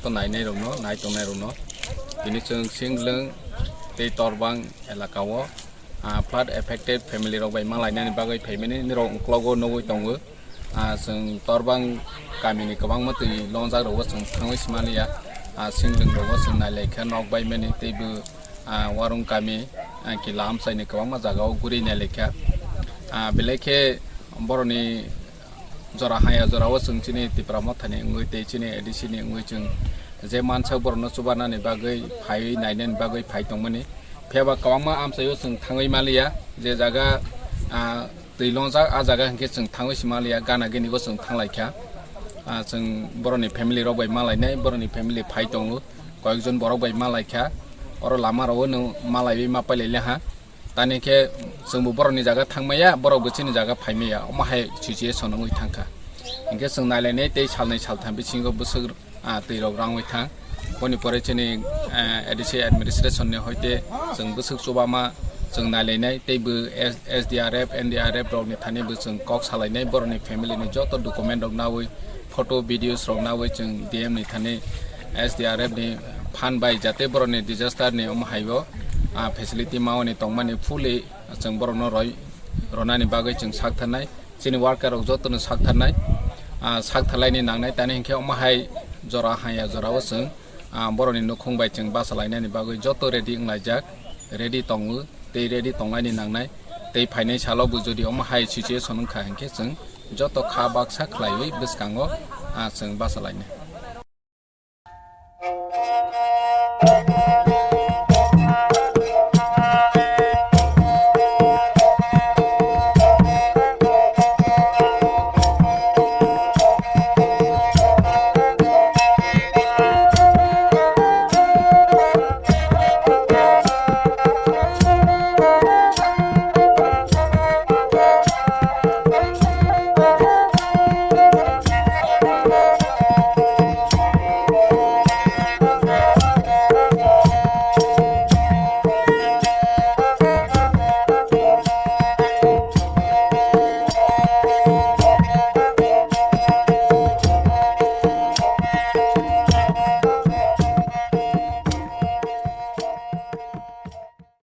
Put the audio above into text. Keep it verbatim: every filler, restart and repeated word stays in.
To nainai rokno, nai tongnai rokno. Tini chwng Singlwng tei Torbang elaka o, ah, flood affected family rok bai malainani bagwi phaimani nirok uklogo nugwi tongo. Ah, chwng Torbang kamini kwbangma twi longjak rogo chwng thangwi simaliya. Ah, Singlwng rogo chwng nailaikha nok baimani teibo, ah, Warung kami, ah, kila amchaini kwbangma jagao guri nailaikha. Ah, belai khe boroni jora haya jorao chwng chini Tipra Mothani wngwi tei chini A D C ni wngwi chwng je mansak borokno chubanani bagwi phaiwi nainani bagwi phai tongmani. Phiyaba kwbangma amchaio chwng thangwi maliya, je jaga, ah, twi longjak, ah jaga hinkhe chwng thangwi si maliya, gana gini bo chwng thanglaikha. Ah, chwng borokni family rok bai malainai, borokni family phai tongo, koyekjon borok bai malaikha, oro lama rogo no malaiwi ma pailailaha. Tani khe chwngbo borokni jaga thangmaya, borokbo chini jaga phaimaya, omo hai situation wngwi thangkha. Hinkhe chwng nailainai tei salnwi saltham bisingo bwswk, ah, twi rok rangwi thang. Boni pore chini, eh, A D C administration ni hoite chwng bwswk chubama chwng nailainai teibo S-, S D R F, N D R F rokni thani bo chwng kok salainai, borokni family ni joto document rok nawi, photo, videos rok nawi chwng D M ni thani S D R F ni phan bai jate borokni disaster ni omo haio, ah, facility mawani tongmani fully chwng borokno roi ronani bagwi chwng sak tharnai, chini worker rok jotono sak tharnai, ah, sak tharlaini nangnai, tani hinkhe omo hai jora haya jorao chwng, ah, borokni nukhung bai chwng basa lainani bagwi joto ready wnglaijak, ready tongo tei ready tonglaini nangnai, tei phainai salo bo jodi omo hai situation wngkha hinkhe chwng joto kha baksa khlaiwi bwskango, ah, chwng basa lainai.